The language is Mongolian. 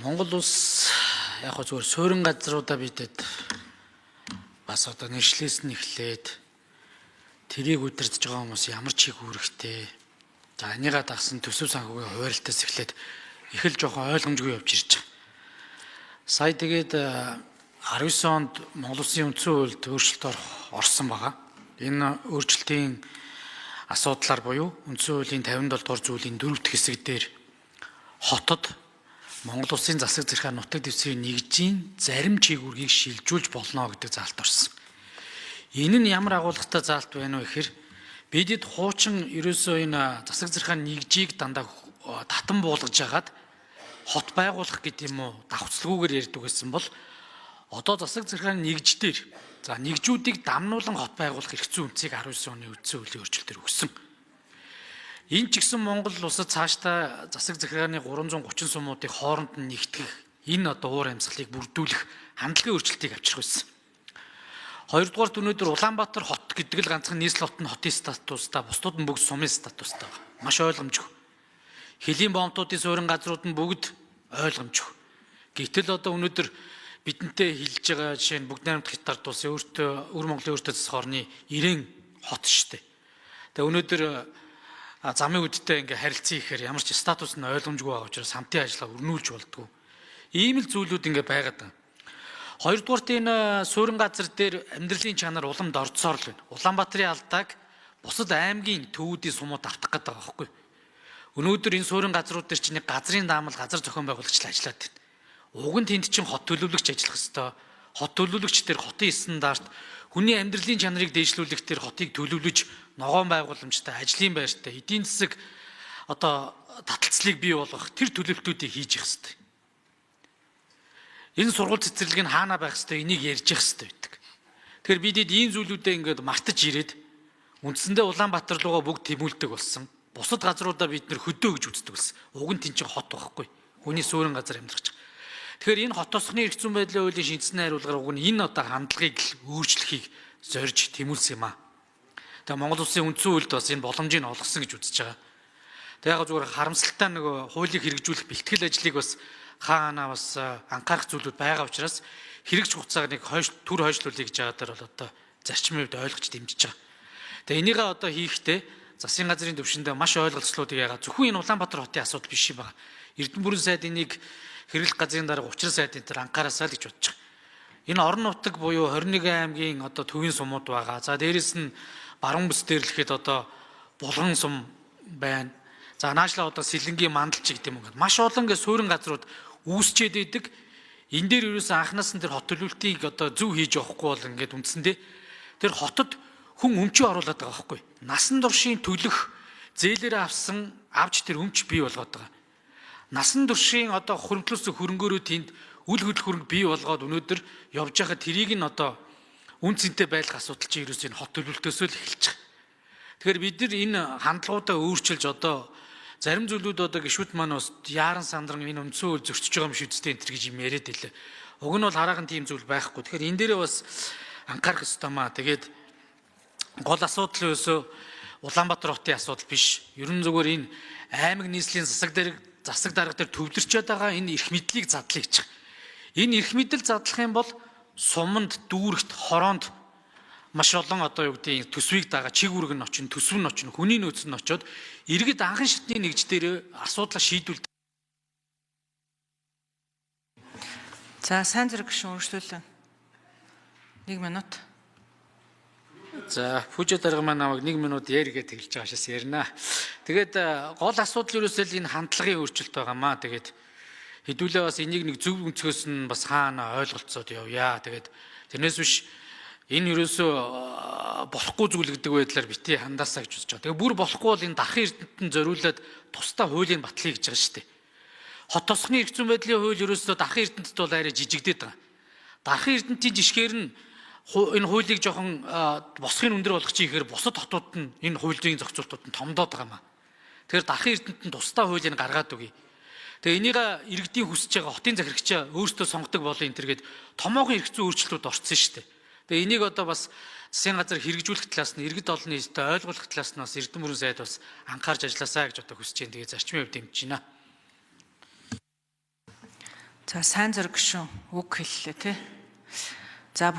Монгол улс яг хөө зүгээр суурин газруудаа бидэд бас одоо нэршлээс нь эхлээд тэрийг удирдах байгаа хүмүүс ямар чиг үүрэгтэй. За энийгээ дагсан төсөв санхүүгийн хуваарлтаас эхлээд их л жоохон ойлгомжгүй явж ирж байгаа. Сая тэгээд 19 онд Монгол Улсын үндсэн хуульд өөрчлөлт орсон байгаа. Энэ өөрчлөлтийн асуудлаар буюу үндсэн хуулийн 57 дугаар зүйлийн 4 дахь хэсэг дээр хотод Монгол Улсын засаг захиргаа нутаг дэвсгэрийн нэгжийн зарим чигүүргийг шилжүүлж болно гэдэг заалт орсон. Энэ нь ямар агуулгатай заалт байна вэ гэхээр бидэд хуучин ерөөсөө энэ засаг захиргааны нэгжийг дандаа татан буулгаж хагаад хот байгуулах гэдэг юм уу давхцалгүйгээр ярьдаг байсан бол одоо засаг захиргааны нэгж дээр за нэгжүүдийг дамнуулан хот байгуулах эрх зүйн үндсийг 19 оны үндсэн хуулийн өөрчлөлтөөр өгсөн. Энэ ч гэсэн Монгол улсад цаашдаа засаг захиргааны 330 сумуудыг хооронд нь нэгтгэх энэ одоо уур амьсгалыг бүрдүүлэх хандлагын өөрчлөлтийг авчрах байсан. Хоёрдугаарт өнөөдөр Улаанбаатар хот гэдэг л ганцхан нийслэл хот нь хотын статустай, бусдууд нь бүгд сумын статустай байгаа. Маш ойлгомжгүй. Хөлийн бомтуудын суурин газрууд нь бүгд ойлгомжгүй. Гэтэл одоо өнөөдөр бидэнтэй хилж байгаа жишээ нь бүгд найрамдах хятад улсын өөртөө өвөр Монголын өөртөө засах орны 90 хот шүү дээ. Тэгээ өнөөдөр замын үдтэй ингээ харилцан ихээр ямар ч статус нь ойлгомжгүй байгаа учраас хамтын ажиллагаа өрнүүлж болдгоо. Ийм л зүйлүүд ингээ байгаад байгаа. Хоёрдугаарт энэ суурин газар дээр амьдралын чанар улам дордсоор л байна. Улаанбаатарын алдааг бусад аймгийн төвүүдийн сумууд автах гэдэг байгаа байхгүй. Өнөөдөр энэ суурин газрууд дээр чинь газрын даамал газар зохион байгуулагч л ажиллаад байна. Уг нь тэнд чинь хот төлөвлөгч ажиллах хэвээр. Хот төлөвлөгч тэр хотын стандарт хүний амьдралын чанарыг дээшлүүлэх тэр хотыг төлөвлөж ногоон байгууламжтай, ажлын байртай, эдийн засаг одоо таталцлыг бий болгох тэр төлөвлөлтүүдийг хийж явах хэвээр. Энэ сургууль цэцэрлэг нь хаана байх хэвээр энийг ярьж явах хэвээр байдаг. Тэгэхээр бидэд ийм зүйлүүдээ ингээд мартаж ирээд үндсэндээ Улаанбаатар руугаа бүгд тэмүүлдэг болсон. Бусад газруудаа бид нэр хөдөө гэж үздэг болсон. Уг нь тийм чинь хот байхгүй. Хүний суурин газар амьдрах чинь. Тэгэхээр энэ хот тосхны эрх зүйн байдлын хуулийн шингэсэн найруулгаар уг нь энэ одоо хандлагыг өөрчлөхийг зорж тэмүүлсэн юм аа. Тэгээ Монгол Улсын үндсэн хуульд бас энэ боломжийг олгосон гэж үзэж байгаа. Тэгээ яг зүгээр харамсалтай нөгөө хуулийг хэрэгжүүлэх бэлтгэл ажлыг бас хаана бас анхаарах зүйлүүд байгаа учраас хэрэгж хугацааг нэг хойш төр хойшлуулъя гэж байгаа дээр бол одоо зарчмын хувьд ойлгож дэмжиж байгаа. Тэгээ энийгээ одоо хийхдээ засгийн газрын төвшөндөө маш ойлголцлуудыг яагаад зөвхөн энэ Улаанбаатар хотын асуудал биш юм байна. Эрдэнэ бүрэн сайд энийг хэрэглэх газрын дарга учрал сайд энэ төр анхаараасаа л гэж бодож байгаа. Энэ орон нутаг буюу 21 аймгийн одоо төвийн сумууд байгаа. За дээрэс нь баруун бүс дээр л ихэд одоо Булган сум байна. За наашлаа одоо Сэлэнгийн мандалч гэдэг юм ингээд маш олон ингээд суурин газрууд үүсчээд идэг. Энэ дээр ерөөсөн анханаас нь тэр хот төлөвлөлтийг одоо зөв хийж явахгүй бол ингээд үндсэндээ тэр хотод хүн өмчөө оруулаад байгаа байхгүй. Насан туршийн төлөх зээлээр авсан авч тэр өмч бий болгоод байгаа. Насан туршийн одоо хөрөнгөлөөс хөрөнгөөрөө тэнд үл хөдлөх хөрөнгө бий болгоод өнөөдөр явж байхад тэрийг нь одоо үн цэнтэй байх асуудал чинь ерөөсөө энэ хот төлөвлөлтөөсөө л эхэлж байгаа. Тэгэхээр бид нар энэ хандлагуудаа өөрчилж одоо зарим зүйлүүд одоо гишүүд маань бас яаран сандран энэ үндсэн хууль зөрчиж байгаа юм шиг үстэй энэ төр гэж юм яриад байлаа. Уг нь бол хараахан тийм зүйл байхгүй. Тэгэхээр энэ дээрээ бас анхаарах ёстой маа. Тэгээд гол асуудал ерөөсөө Улаанбаатар хотын асуудал биш. Ер нь зүгээр энэ аймаг нийслэлийн засаг дарга дээр төвлөрчөөд байгаа энэ эрх мэдлийг задлах гэж. Энэ эрх мэдэл задлах юм бол суманд, дүүрэгт, хороонд маш олон одоо юу гэдгийг төсвийг дагаа чиг үүрэг нь очин, төсөв нь очин, хүний нөөц нь очоод иргэд анхан шатны нэгж дээр асуудлаа шийдвэл. За сайн зэрэг гишүүн үргэлжлүүлэн. 1 минут. За Пүжэ дарга маань намайг 1 минут яригээд хэлж байгаа шээс ярина. Тэгээд гол асуудал ерөөсөө л энэ хандлагын өөрчлөлт байгаамаа. Тэгээд хэдүүлээ бас энийг нэг зөв өнцгөөс нь бас хаана ойлголцоод явъя. Тэгээд тэрнээс биш энэ ерөөсөө болохгүй зүйл гэдэг байдлаар бити хандаасаа гэж үзэж байгаа. Тэгээд бүр болохгүй бол энэ дарахын эрдэнтэнд зориулаад тусдаа хуулийн батлыг гэж байгаа шүү дээ. Хот тосхны эрх зүйн байдлын хууль ерөөсөө дарахын эрдэнтэд бол арай жижигдээд байгаа. Дарахын эрдэнтийн жишгээр нь энэ хуулийг жоохон босхын өндөр болгох чи ихээр бусад хотууд нь энэ хуулийн зохицуултууд нь томдоод байгаа юм аа. Тэгэхээр дарахын эрдэнтэнд тусдаа хуулийг гаргаад өгье. Тэгээ энийг иргэдийн хүсэж байгаа хотын захирагчаа өөрсдөө сонгодог болон энэ төргээд томоохон эрх зүйн өөрчлөлтүүд орцсон шүү дээ. Тэгээ энийг одоо бас засгийн газар хэрэгжүүлэх талаас нь иргэд олон нийтэд ойлгуулах талаас нь бас Эрдэнэ бүрэн сайд бас анхаарч ажилласаа гэж одоо хүсэж байна. Тэгээ зарчмын хувьд дэмжиж байна. За, сайн зэрэг гишүүн үг хэллээ, тий. За.